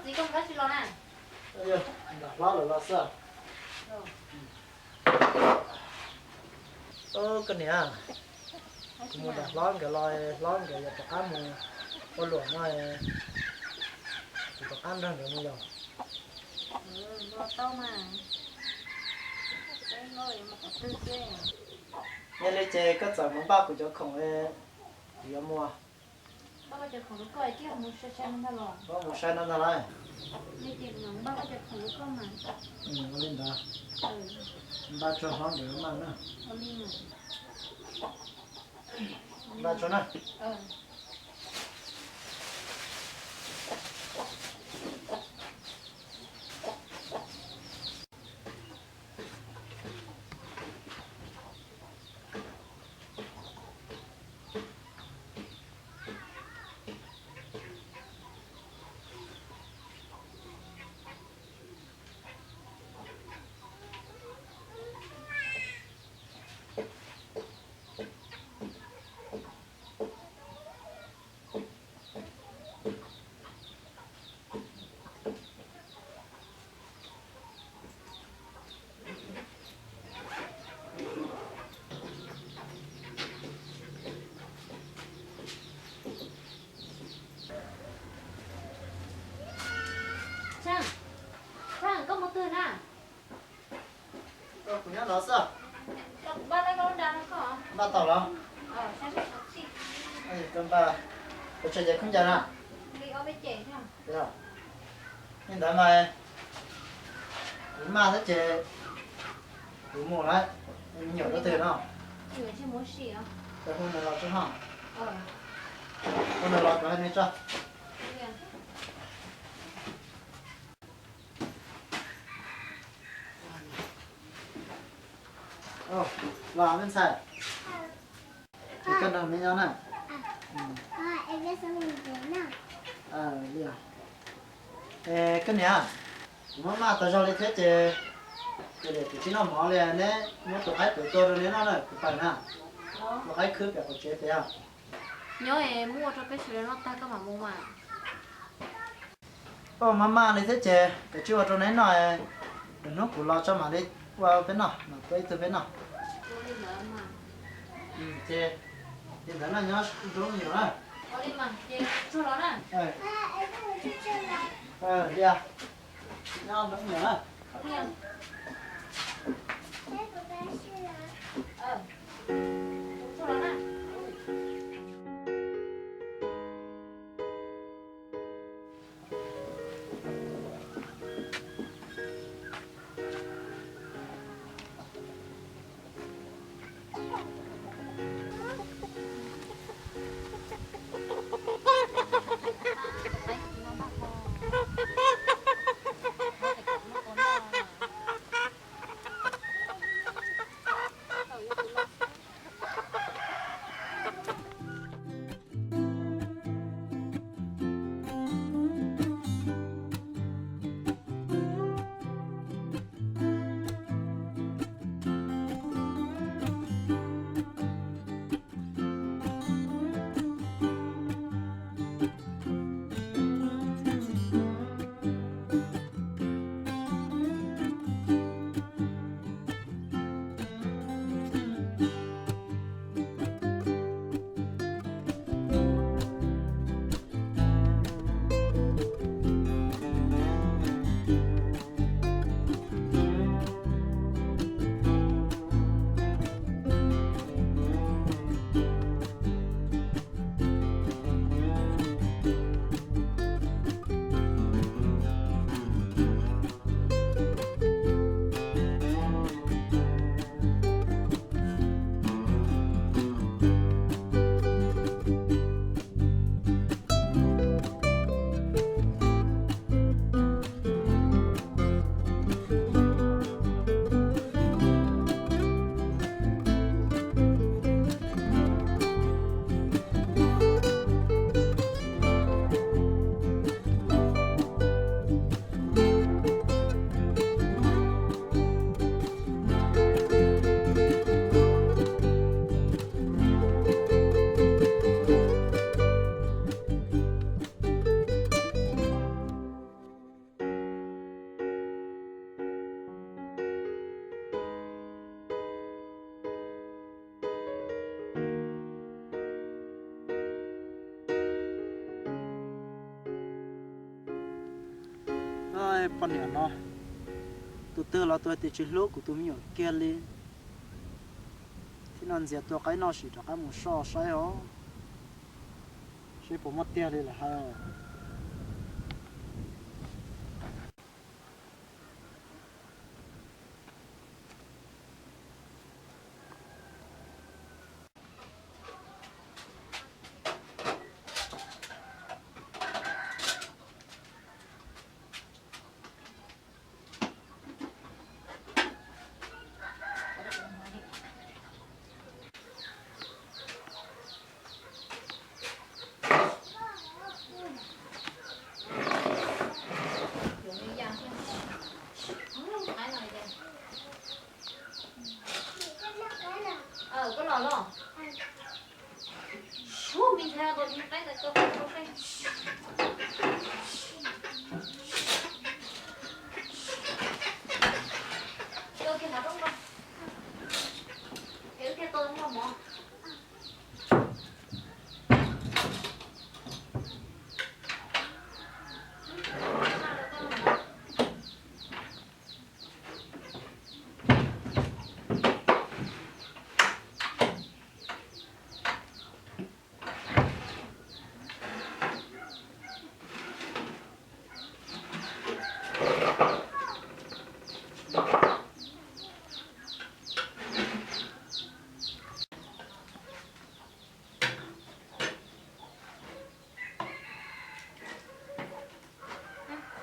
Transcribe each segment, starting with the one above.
Koj mus dab tsi los na? Nram hlob lawm los xwb. Koj niam, kuv mus nram hlob nkawd los, hlob nkawd yuav rov qab mus ua luam no, kuv rov qab nrog nkawd mus yom. Yog li ces koj txawm mus npaj kuv cov khoom, kuv yuav mus. Koj mus sai no ntag lauj. Ua li ntawd, npaj tso hlob nkawd maj na. Npaj tso na. Tsheej, Tsheej, koj mus twg na? Kuv nyob no xwb. Npaj tau los? Koj npaj, koj tshem ces khaub ncaws na. Li ntawd mas kuv maj thiab ces kuv mus lawm, me nyuam rau twg no. Hu nws los tso ho. Hu nws los kuv hais nws tso. Los me ntxhais, es koj nrog me nyob na. Li, es koj niam, kuv maj maj tas zog li thiab ces kuv tsis noj mov li, neb muab tus qaib pem tua rau neb noj na, kuv pais na. Tus qaib khwb pem qaum tsev pem os. Nyob es muab ua rau peb sawv daws noj tag koj mam mus mas. Koj maj maj li thiab ces kav tsij ua rau neb noj, lwm hnub kuv los tso mam li ua peb noj, mam tua ib tug peb noj. Ces li ntawd no nyob zoo me nyuam na. Li, nyob zoo me nyuam na. Poj niam no, tus twg los tus hais tias tsis hlub kuv tus me nyuam kiag li. Thiab no ntxias tua qaib noj sim rov qab mus soj saib os, seb puas muaj tiag li lawm hais.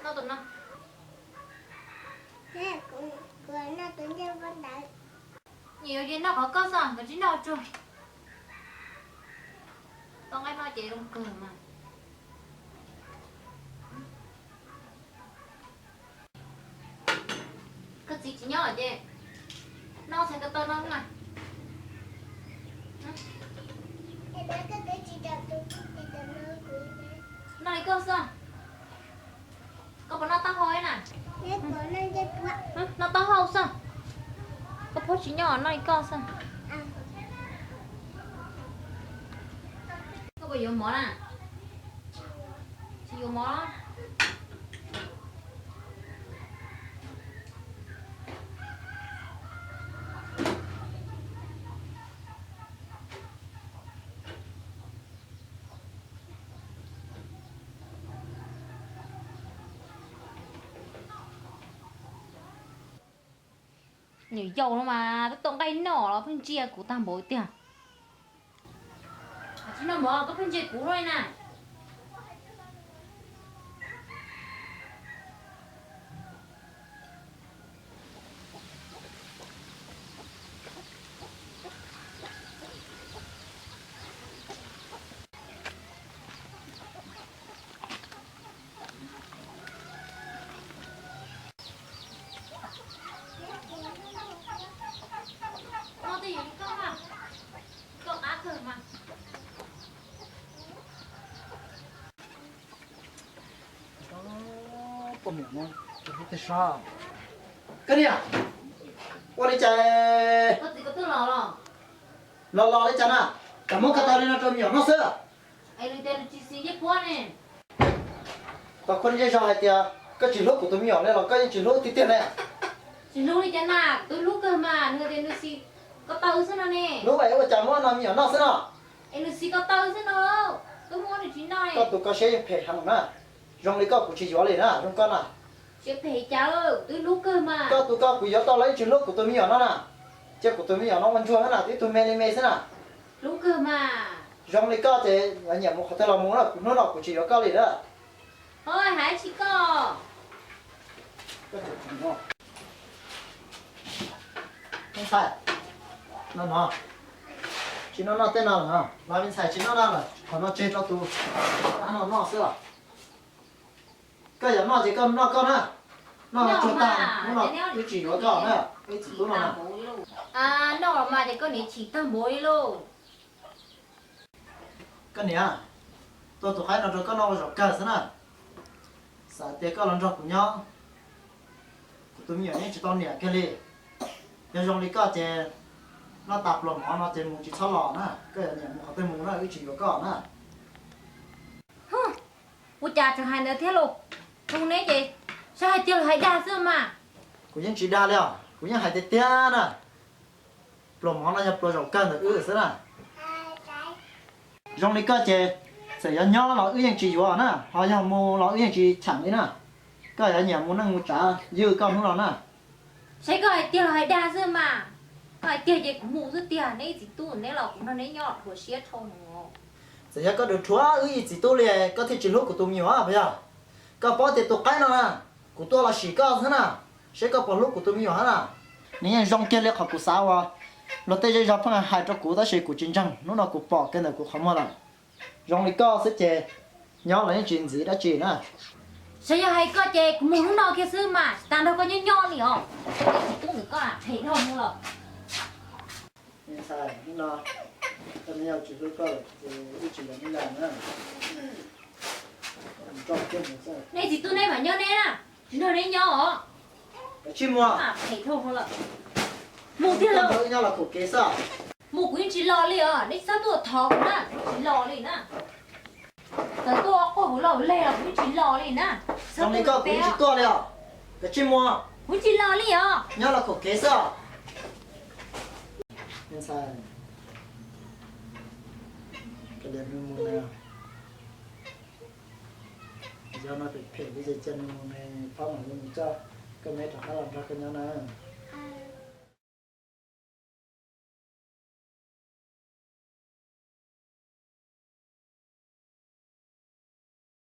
Noj tus no. Nyiam yuav ces noj qhov koj xwb, nkawd tsis noj tsuag. Tau nqaij noj ces zoo kawg mas. Koj txiv tsis nyob ces noj txhais ko taw no na. Noj li koj xwb. Koj puas noj taub hau na? Noj taub hau xwb. Koj phob tsis nyob noj li koj xwb. Koj puas yuav mov na? Tsis yuav mov. Nyuam yaus no mas twb tau nqaij noj los pheej ntsia kuv tag npaum tiag. Tsis noj mov koj pheej ntsia kuv luaj li na. Koj qab kawg mas. Koj niam, ua li cas? Koj txiv koj twb los los. Los los li cas na? Kam muab ko taw li no rau me nyuam noj xwb. Es nws tias nws tsis xis ncej puab ne. Tau koj niam zej zog hais tias koj tsis hlub kuv tus me nyuam ne los koj yeej tsis hlub tiag tiag ne? Tsis hlub li cas na, kuv twb hlub kawg mas, nws tias nws xis ko taw xwb no ne. Hlub es ua cas muab no me nyuam noj xwb no? Es nws xis ko taw xwb no, twb muab nws tsis noj ne. Koj tus koj siab yeej phem heev na. Zoo li koj kuv tsis yuav li na, zoo koj na. Siab phem cas, kuv twb hlub kawg mas. Koj tus koj kuv yuav tau los yeej tsis hlub kuv tus me nyuam no na. Cia kuv tus me nyuam no ua ntsuag na, twb ib tug me li me xwb na. Hlub kawg mas. Zoo li koj ces nyiam mus qhov twg los mus na, kuv hnub no kuv tsis yuav koj li na. Hais tsis koj. Me ntxhais, no no, tsis noj noj tej no lawm, los me ntxhais tsis noj noj lawm, qhov no tseg rau tus no noj xwb os. Koj yuav noj ces koj noj koj na, noj tsuag tag, hnub no wb tsis yuav koj na, wb txiv tub no na. Noj los mas ces koj niam chim tag npaum li lauj. Koj niam, tua tus qaib no rau koj noj ua zaum kawg xwb na. Xav tias koj los nrog kuv nyob, kuv tus me nyuam yeej tsis tau niam kiag li. Yog zoo li koj ces noj tas pluas mov no ces mus tsis txhob los na, koj yuav niam mus qhov twg mus na, wb tsis yuav koj na. Ua cas tseem hais ntawd thiab lauj? Tus neb ces Saib hais tiag los hais dag xwb mas. Kuv yeej tsis dag li os, kuv yeej hais tiag tiag na. Pluas mov no yog pluas zaum kawg ntawm wb xwb na. Zoo li koj ces txawm yuav nyob los wb yeej tsis yuav na, ho yog mus los wb yeej tsis cheem li na. Koj yuav nyiam mus neej mus tsav ywj koj hnub no na. Saib koj hais tiag los hais dag xwb mas. Koj hais tiag ces kuv mus xwb tiag, neb ib txiv tub neb los kuv nrog neb nyob dhuav siab dhau no. Txawm yog koj dhuav wb ib txiv tub li koj thiaj tsis hlub kuv tus me nyuam puas yog? Koj paub tias tus qaib no na, kuv tuaj los sim koj xwb na, seb koj puas hlub kuv tus me nyuam hab na. Nws yeej zoo kiag li qhov kuv xav uas luag tej zej zog pheej hais rau kuv tab sis kuv tsis ntseeg, hnub no kuv pom kiag ntawm kuv qhov muag lawm. Zoo li koj xwb ces nyob los yeej tsis ntxiv dab tsi na. Saib yog hais koj ces kuv mus hnub no kiag xwb mas, tsis tas nrog koj nyob nyob li os. Txiv tub ntawm koj phem dhau mus lawm. Ntxhais, hnub no koj neb yog tsis hlub koj lawm ces wb tsis yuav neb lawm na. Nej txiv tub neb mam nyob neb na, tsis nrog neb nyob os. Kav tsij mus. Phem dhau lawm. Mus tiag lawm. Nyob los khum kev xwb. Mus kuv yeej tsis los li os, neb txhob tuaj thov kuv na, kuv tsis los li na. Txawm tuaj quaj huv laug leg los kuv yeej tsis los li na. Zoo li koj kuv yeej tsis tuaj li os. Kav tsij mus. Kuv tsis los li os. Nyob los khum kev xwb. Ntxhais, kav liam nws mus na. Yog no phem phem li ces cia nws mus nws pab mam li mus coj koj me rov qab los nrog koj nyob na.